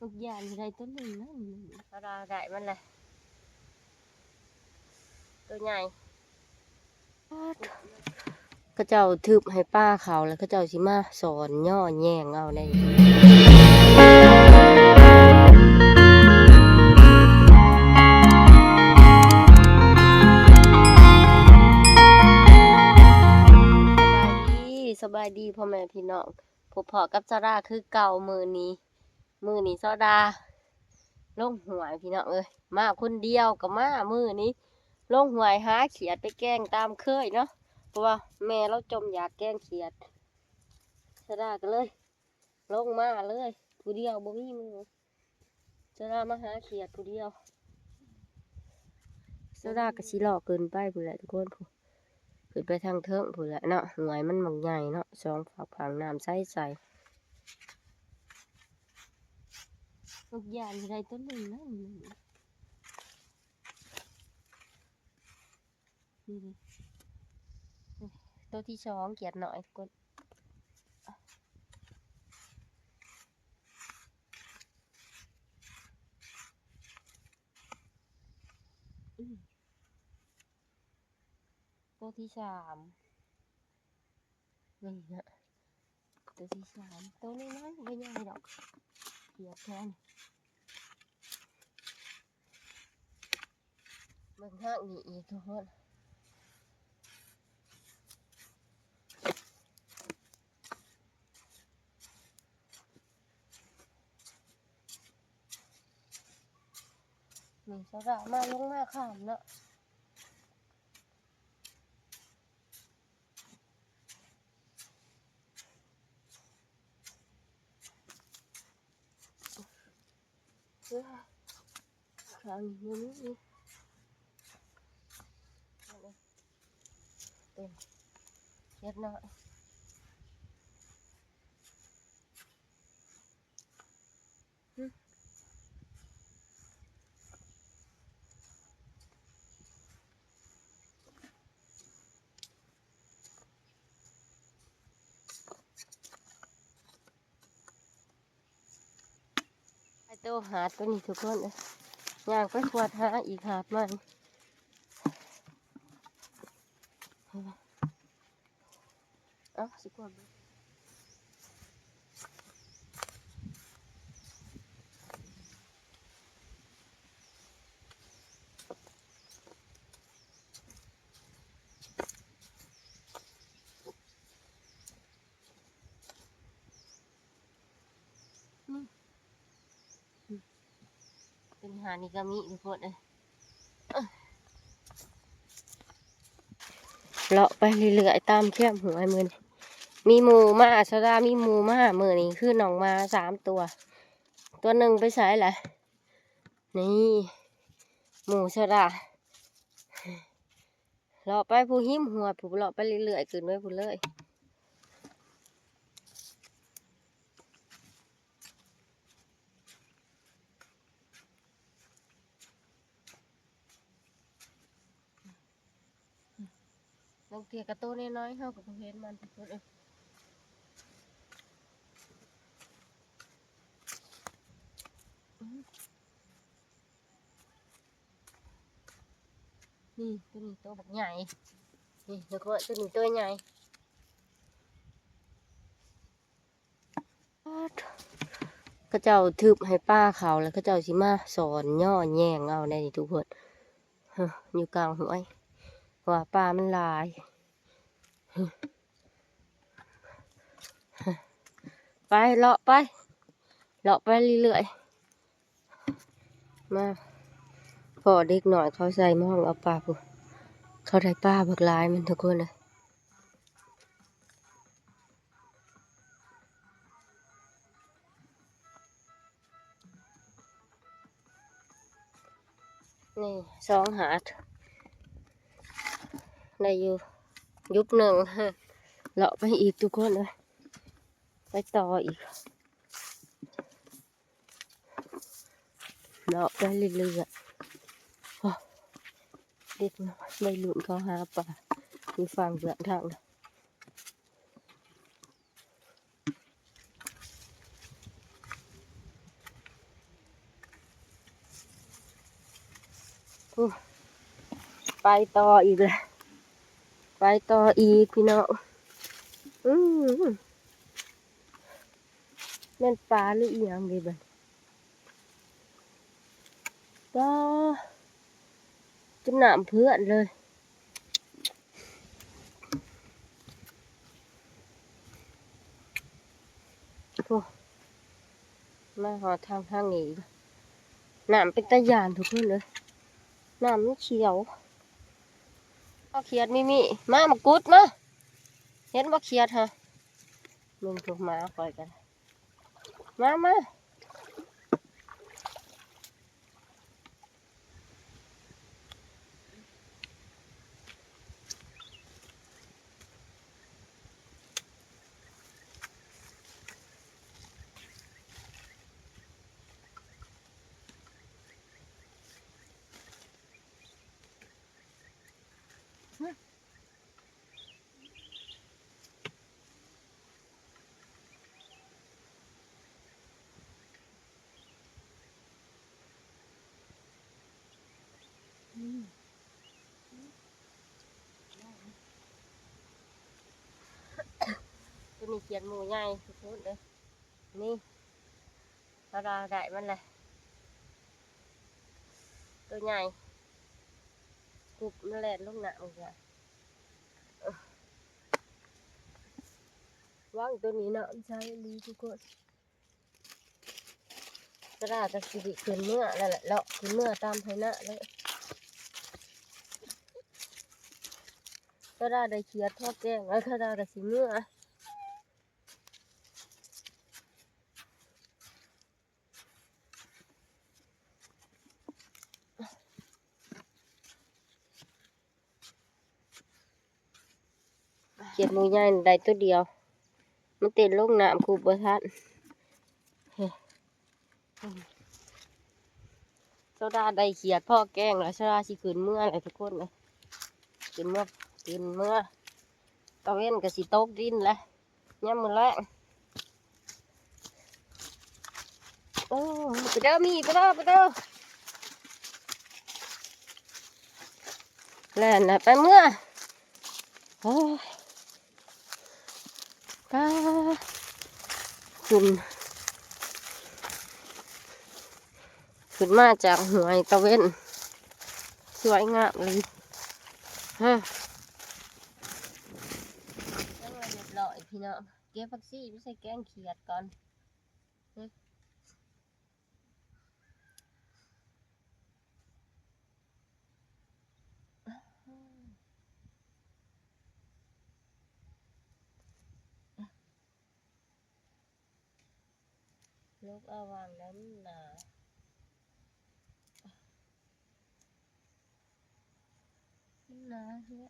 ທຸກຢ່າງໄດ້ຕົວໜຶ່ງນະ ເຂົາວ່າໄດ້ມັນແຫຼະ ຕົວໃຫຍ່. ເຂົາເຈົ້າທຶບໃຫ້ປາເຂົ້າ ແລ້ວເຂົາເຈົ້າຊິມາສອນຍໍແຍງເອົາໄດ໋. ສະບາຍດີ ສະບາຍດີພໍ່ແມ່ພີ່ນ້ອງ ພົບພໍ້ກັບສາລາຄືເກົ່າມື້ນີ້. ມື້ນີ້ສາລາລົງຫ້ວຍພີ່ນ້ອງເອີຍ ມາຄົນດຽວກໍມາ ມື້ນີ້ລົງຫ້ວຍຫາຂຽດໄປແກງຕາມເຄີຍເນາະ ເພາະວ່າແມ່ລາວຈົ່ມຢາກແກງຂຽດ ສາລາກໍເລີຍລົງມາເລີຍ ຜູ້ດຽວບໍ່ມີໝູ່ ສາລາມາຫາຂຽດຜູ້ດຽວ. ສາລາກໍຊິເລາະຂຶ້ນໄປພຸ້ນແຫຼະທຸກຄົນ ພຸ້ນ ຂຶ້ນໄປທາງເທິງພຸ້ນແຫຼະເນາະ ຫ້ວຍມັນບັກໃຫຍ່ເນາະ ສອງຟາກຝັ່ງນ້ຳໃສໆ. ທຸກຢ່າງໄດ້ຕົວໜຶ່ງນະ ນີ້ເດ້ ໂຕທີສອງຂຽດນ້ອຍ ກົດ ອືມ ໂຕທີສາມ ນີ້ນະ ໂຕທີສາມ ໂຕນ້ອຍໆ ບໍ່ໃຫຍ່ດອກ ຂຽດແທ້ ເບິ່ງທາງນີ້ອີກທຸກຄົນ ນີ້ສາລາມາລົງມາຂ້າມເນາະ. ເອີ ຂ້າງນີ້ມີ ເປັນຂຽດນ້ອຍ ໄປໂຕຫາດຕົວນີ້ທຸກຄົນເອີຍ ຍ່າງໄປຂວດຫາອີກຫາດໃໝ່. ເອົ້າ ຊິກວດເບິ່ງ ນີ້ ອືມ ເປັນຫານີ້ກໍມີທຸກຄົນເອີຍ ເລາະໄປເລື້ອຍໆ ຕາມແຄມຫ້ວຍມື້ນີ້ ມີໝູ່ມາ ສາລາມີໝູ່ມາ ມື້ນີ້ຄືນ້ອງໝາສາມຕົວ ຕົວໜຶ່ງໄປໃສລະ ນີ້ ໝູ່ສາລາ ເລາະໄປພູຫິມຫ້ວຍ ພູ ເລາະໄປເລື້ອຍໆ ຂຶ້ນໄປພູເລີຍ. ບາງເທື່ອກໍໂຕນ້ອຍໆ ເຮົາກໍບໍ່ເຫັນມັນ ທຸກຄົນເອີຍ. ນີ້ ໂຕນີ້ໂຕບັກໃຫຍ່ ນີ້ ທຸກຄົນ ໂຕນີ້ໂຕໃຫຍ່ ເຂົາເຈົ້າທຶບໃຫ້ປາເຂົ້າ ແລ້ວເຂົາເຈົ້າຊິມາສອນຍໍແຍງເອົາໄດ໋ນີ້ທຸກຄົນ ຢູ່ກາງຫ້ວຍ ເພາະວ່າປາມັນຫຼາຍ. ໄປ ເລາະໄປ ເລາະໄປເລື້ອຍໆ ມາພໍ້ເດັກນ້ອຍເຂົາໃສ່ມອງເອົາປາພຸ້ນ ເຂົາໄດ້ປາບັກຫຼາຍມັນທຸກຄົນເອີຍ. ນີ້ສອງຫາດ ໄດ້ຢູ່ຢຸບໜຶ່ງ ເລາະໄປອີກທຸກຄົນເອີຍ ໄປຕໍ່ອີກ ເລາະໄປເລື້ອຍໆ ໂອ້ ເດັກນ້ອຍໄວລຸ້ນເຂົາຫາປາຢູ່ຝັ່ງເບື້ອງທາງ. ໂອ້ ໄປຕໍ່ອີກແລ້ວ ໄປຕໍ່ອີກພີ່ນ້ອງ. ອືມ ແມ່ນປາຫຼືອີ່ຫຍັງເດບັດນີ້. ປາ ຈົນນ້ຳເພື່ອນເລີຍ. ໂອ້ ມາຮອດທາງ ທາງນີ້ ນ້ຳເປັນຕາຢ້ານທຸກຄົນເອີຍ ນ້ຳມັນຂຽວ. ເອົາຂຽດມີມີ ມາ ໝາກກຸດມາ ເຫັນບໍ່ຂຽດຫະ ເບິ່ງພວກໝາຂ້ອຍກັນ ມາ ມາ. ໂຕນີ້ຂຽດໝູໃຫຍ່ສຸດໆເລີຍ ນີ້ ເວລາໄດ້ມັນແຫຼະ ໂຕໃຫຍ່ ກຸບມັນແລ່ນລົງນ້ຳອີກແລ້ວ. ຫວັງໂຕນີ້ນ້ຳໃສອີ່ຫຼີທຸກຄົນ. ສາລາກໍຊິໄດ້ຂຶ້ນເມືອແລ້ວແຫຼະ ເລາະຂຶ້ນເມືອຕາມໄຮ່ນາເລີຍ. ສາລາໄດ້ຂຽດພໍແກງແລ້ວ ສາລາກໍຊິເມືອ. ຂຽດໝູໃຫຍ່ໄດ້ໂຕດຽວ ມັນເຕັ້ນລົງນ້ຳຄຸບບໍ່ທັນ. ໂຊດາໄດ້ຂຽດພໍແກງແລ້ວ ໂຊດາຊິຂຶ້ນເມືອແລ້ວທຸກຄົນເອີຍ ຂຶ້ນເມືອ ຂຶ້ນເມືອ ຕາເວັນກໍຊິຕົກດິນແລ້ວ. ຍາມມື້ແລງ ໂອ້ ໄປເດີ ມີ ໄປເດີ ໄປເດີ ແລ່ນນະ ໄປເມືອ. ໂອ້ຍ ປ້າ ຂຶ້ນ ຂຶ້ນມາຈາກຫ້ວຍຕາເວັນ ສວຍງາມເລີຍ ຮະ. ຍັງບໍ່ຮຽບຮ້ອຍພີ່ນ້ອງ ເກັບຜັກຊີໄປໃສ່ແກງຂຽດກ່ອນ. ລົກເອົາຫວ່າງໃດມັນໜາ ມັນໜາແທ້.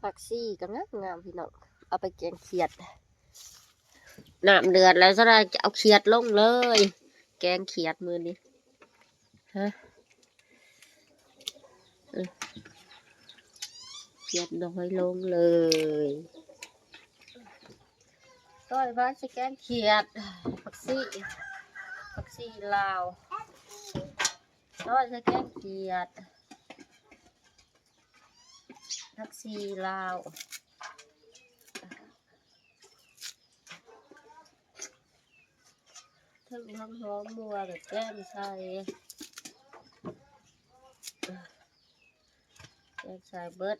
ຜັກຊີກໍງາມໆ ພີ່ນ້ອງ ເອົາໄປແກງຂຽດ. ນ້ຳເດືອດແລ້ວ ສາວດາຈະເອົາຂຽດລົງເລີຍ ແກງຂຽດມື້ນີ້ ຮະ. ຂຽດນ້ອຍລົງເລີຍ ຊອຍໄວ້ຊິແກງຂຽດ ຜັກຊີ ຜັກຊີລາວ ຊອຍໃສ່ແກງຂຽດ ຜັກຊີລາວ ທັງຫອມ ຫົວ ແລ້ວກໍແກງໃສ່ ແກງໃສ່ເບິດ.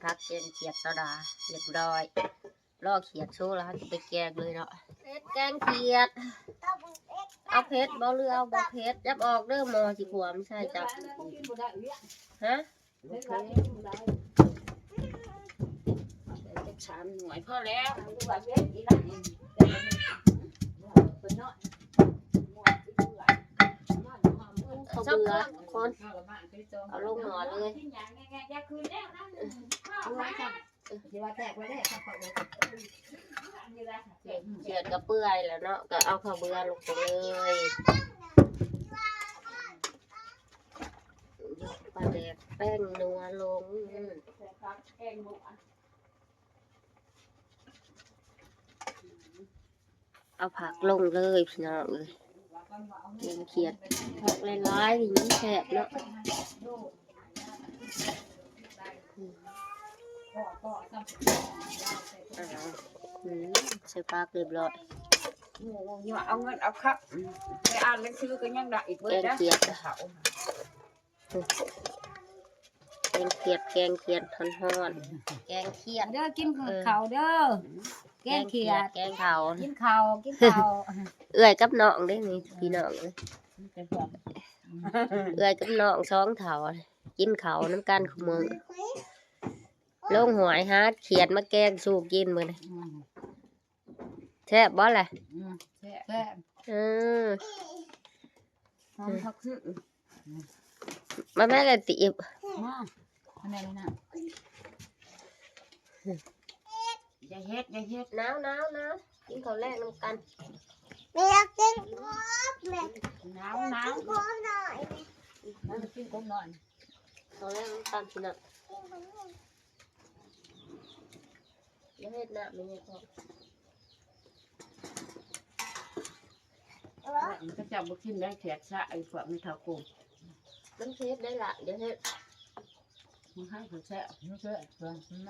ຜັກແກງຂຽດ ສາວດາ ຮຽບຮ້ອຍ ລໍຂຽດສຸກແລ້ວເຮົາຊິໄປແກງເລີຍເນາະ ເຮັດແກງຂຽດ ເອົາເຜັດບໍ່ ຫຼືເອົາບໍ່ເຜັດ ຈັບອອກເດີ ໝໍ້ຊິຂວາມໃສ່ຈັບ ຮະ. ບໍ່ເຜັດ ບໍ່ເຜັດ ສາມໜ່ວຍພໍແລ້ວ. ເຂົ້າເບືອ ທຸກຄົນ ເອົາລົງໝໍ້ເລີຍ. ເຂືອດກະເປື່ອຍແລ້ວເນາະ ກະເອົາເຂົ້າເບືອລົງໄປເລີຍ. ປາແດກແປ້ງນົວລົງ. ເອົາຜັກລົງເລີຍພີ່ນ້ອງເອີຍ. ແກງຂຽດ ຜັກຫຼາຍໆ ນີ້ມັນແຊບເນາະ. ອືມ ອືມ ໃສ່ຜັກຮຽບຮ້ອຍ. ເອົາເງິນເອົາຄຳ ໄປອ່ານໜັງສືກໍຍັງໄດ້ອີກເບີດ. ແກງຂຽດ ແກງຂຽດ ແກງຂຽດຮ້ອນໆ ແກງຂຽດເດີ. ກິນເຂົ້າເດີ ແກງຂຽດ ແກງເຂົ້າ ກິນເຂົ້າ ກິນເຂົ້າ. ເອື້ອຍກັບນ້ອງເດ້ນີ້ພີ່ນ້ອງເອີຍ. ເອື້ອຍກັບນ້ອງສອງເຖົ້າ ກິນເຂົ້ານຳກັນຄູ່ມື້. ລົງຫ້ວຍຫາຂຽດມາແກງສູ່ກິນມື້ນີ້. ແຊບບໍ່ລະ? ອືມ ແຊບ ແຊບ. ເອີ ຫອມຜັກຊີ. ມາແມ່ລະຕິບ ມາ ມາແມ່ນະ. ຢ່າເຮັດ ຢ່າເຮັດ ໜາວໆໆ. ກິນເຂົ້າແລງນຳກັນ. ແມ່ຢາກກິນກົບແມ່. ໜາວໆ ກິນກົບໜ້ອຍແມ່. ມາກິນກົບໜ້ອຍ ເຂົ້າແລງນຳກັນພີ່ນ້ອງ. ຢ່າເຮັດນະ ແມ່ເຮັດເພາະ ເຂົາເຈົ້າບໍ່ກິນໄດ້ແຂກຊະ ໄອ້ພວກແມ່ເຖົ້າໂກງ. ມັນເຜັດໄດ້ລະ ຢ່າເຮັດ. ມັນໃຫ້ເຂົາແຊະ ມັນແຊະ ເພິ່ນ ເພິ່ນ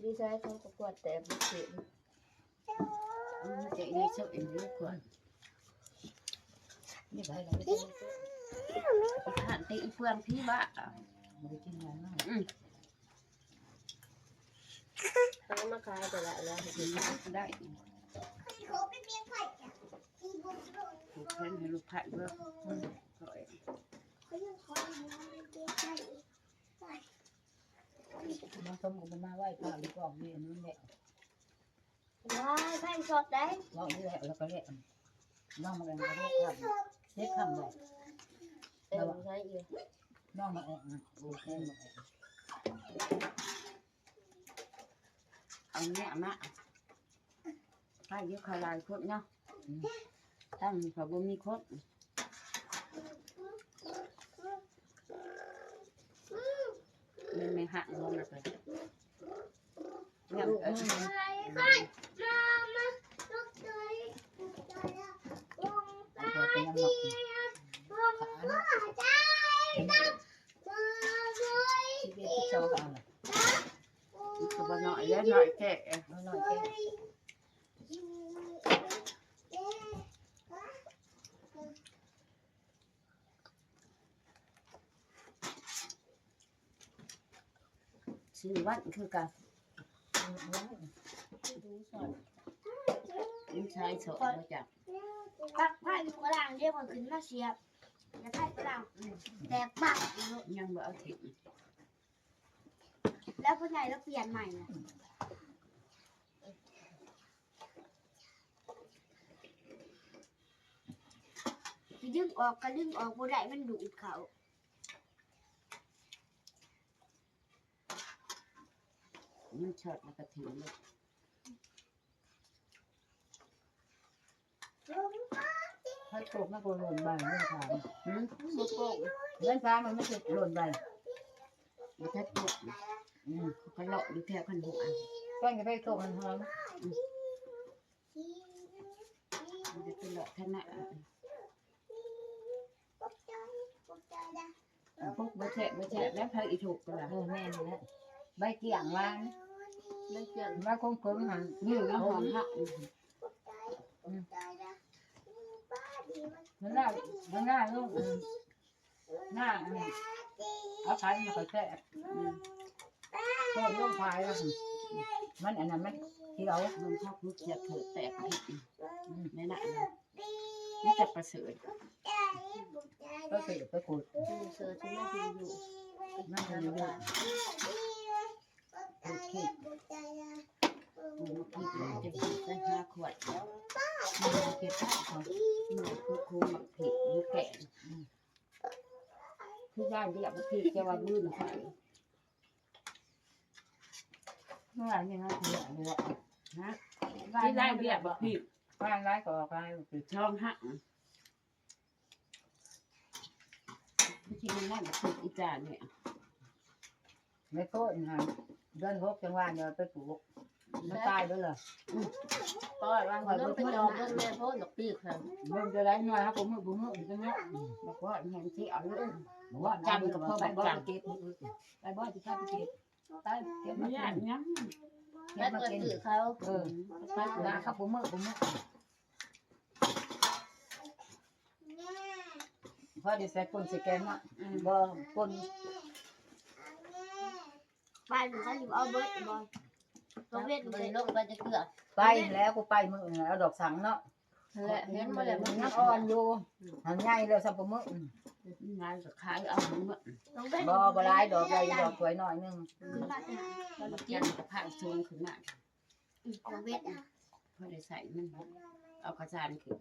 ດີໃຈເຂົາກໍກວດແຕ່ບໍ່ເຜັດ. ອືມ ຈະອີ່ເຈົ້າເອງເດີ ຂວັນ. ນີ້ໄປແລ້ວ ອີ່ຂ້ານຕິ ອີ່ເຟືອງ ຜີບ້າ. ບໍ່ໄດ້ກິນຫຍັງເນາະ. ອືມ ຫາມາຂາຍກໍໄດ້ແລ້ວ ໄດ້. ແທນໃຫ້ລູກໄຜ່ເບິ່ງ. ອືມ ມາຊົມກັນ ມາໄຫວ້ພະຢູ່ກອງນີ້ ອັນນີ້ແຫຼະ. ວ້າຍ ໄຟສອດໄດ໋. ເວົ້າຢູ່ແລ້ວ ແລ້ວກໍແລ້ວ ນ້ອງມາແລ້ວກໍແລ້ວ ເຮັດຄຳໄດ້ ເອີ ໃສ່ອີກ ນ້ອງມາແອະ ໂອເຄ ເອົາເນີ້ຍມາ ໄປຢູ່ ເຂົາຫຼາຍຄົນເນາະ. ອືມ ທາງນີ້ເຂົາບໍ່ມີຄົນ. ແມ່ນແມ່ຮັກບໍ່ນະ ໄປ ເອີ ເອີ ເອີ ເອີ ສິບເອັດ ສິບສອງ ກໍເອົາລະ ກໍບໍ່ນ້ອຍເດ້ ນ້ອຍແທ້ ເອີ ນ້ອຍແທ້. ຊື່ວັນຄືກັນ ລູກຊາຍສອນມາຈາກ ປັກໄຟຢູ່ກະລາງເດ້ ມັນຂຶ້ນມາສຽບ ແລ້ວໄຟກະລາງ ອືມ ແຕກປັກ ຍັງບໍ່ເອົາຖິ້ມ ແລ້ວຜູ້ໃຫຍ່ລາວປ່ຽນໃໝ່ນະ. ຊິດຶງອອກກໍດຶງອອກບໍ່ໄດ້ ມັນດູດເຂົ້າ. ມັນຊັອດແລ້ວກໍຖິ້ມເລີຍ. ໃຜໂກກມັນກໍຫຼົ່ນໄປ ເລື່ອງຂາຍ. ຫື? ບໍ່ໂກກ ເລື່ອງຂາຍມັນ ມັນຊິຫຼົ່ນໄປ. ບໍ່ທັນໂກກ. ອືມ ກໍເລາະຢູ່ແຖວຄັນຫົວ. ກ່ອນຈະໄປໂກກມັນຫອມ. ອືມ. ມັນຈະເປັນເລາະທະນະ ປຸກບໍ່ແທະ ບໍ່ແທະແລ້ວ ໃຜອີທຸກກໍລະ. ເອີ ແມ່ນແລ້ວ ໃບກ້ຽງຫວານ ໃບກ້ຽງ ມາຄົງໆ ຫັ້ນ ນີ້ນະ ຫອມຄັກ. ອືມ ມັນລາວ ມັນລາວລົງ ອືມ. ໜ້າ ເອົາຂາຍມາ ຂ້ອຍແຊະ ອືມ ໂພດລົງຂາຍແລ້ວ ມັນອັນນັ້ນ ມັນຂຽວ ມັນເຂົ້າຄືຂຽວເຖິກແຕກ. ອືມ ແມ່ນນະ ມີແຕ່ປະເສີດ ປະເສີດ ປະກຸດ ອືມ ເສີດທີ່ມັນຢູ່ ມັນຢູ່. โอเค ปลูกหมากพริก จะไปหาขวด หาเก็บผักก่อน หมากพริก หมากพริก หมากแกง อืม คือย่านเรียกหมากพริก จะว่ามื้อหนึ่งขาย เมื่อวานนี่นะ เมื่อวานนี่นะ ฮะ ที่ได้เรียกหมากพริก บ้านร้ายก็ออกไป ไปช่องหัก ไปกินนั่นน่ะ อีจานเนี่ย แม่โพดนะ เดือนหกจังหวะเดียวไปปลูก มันตายเบิดเลย อืม ปล่อยว่า ข้อย เบิ่งไปจองเบิ่งแม่โพดดอกปีกค่ะ เบิ่งจะได้หน่อย เฮาบ่มื้อ บ่มื้อจังเนาะ อืม บอกว่าแม่นสิเอาเลย บอกว่า จังก็พอ ไปบ่ ไปเก็บ ไปบ่ สิพาไปเก็บ ไปเก็บมา บ่ย่านหยัง เก็บมากิน แล้วก็ซื้อเขา เออ ไป แล้วเขาบ่มื้อ บ่มื้อ พอได้ใส่ป่นใส่แกงเนาะ อืม บ่ป่น ไป หนูก็สิเอาเบิดบ่ ต้องเวท ไปลงไปจะเกลือ ไปแล้ว กูไปมื้ออื่นเอาดอกสังเนาะ นั่นแหละ เห็นบ่แล้ว มันยังอ่อนอยู่ อืม หางใหญ่แล้ว สับปะมื้อ อืม มันง่ายก็ขายเอามื้อ ต้องเวท บ่ บ่หลายดอก ได้ดอกสวยหน่อยหนึ่ง อืม มันจังกระพายชวนขึ้นมา อืม ต้องเวท พอได้ใส่มัน เอากระจานขึ้น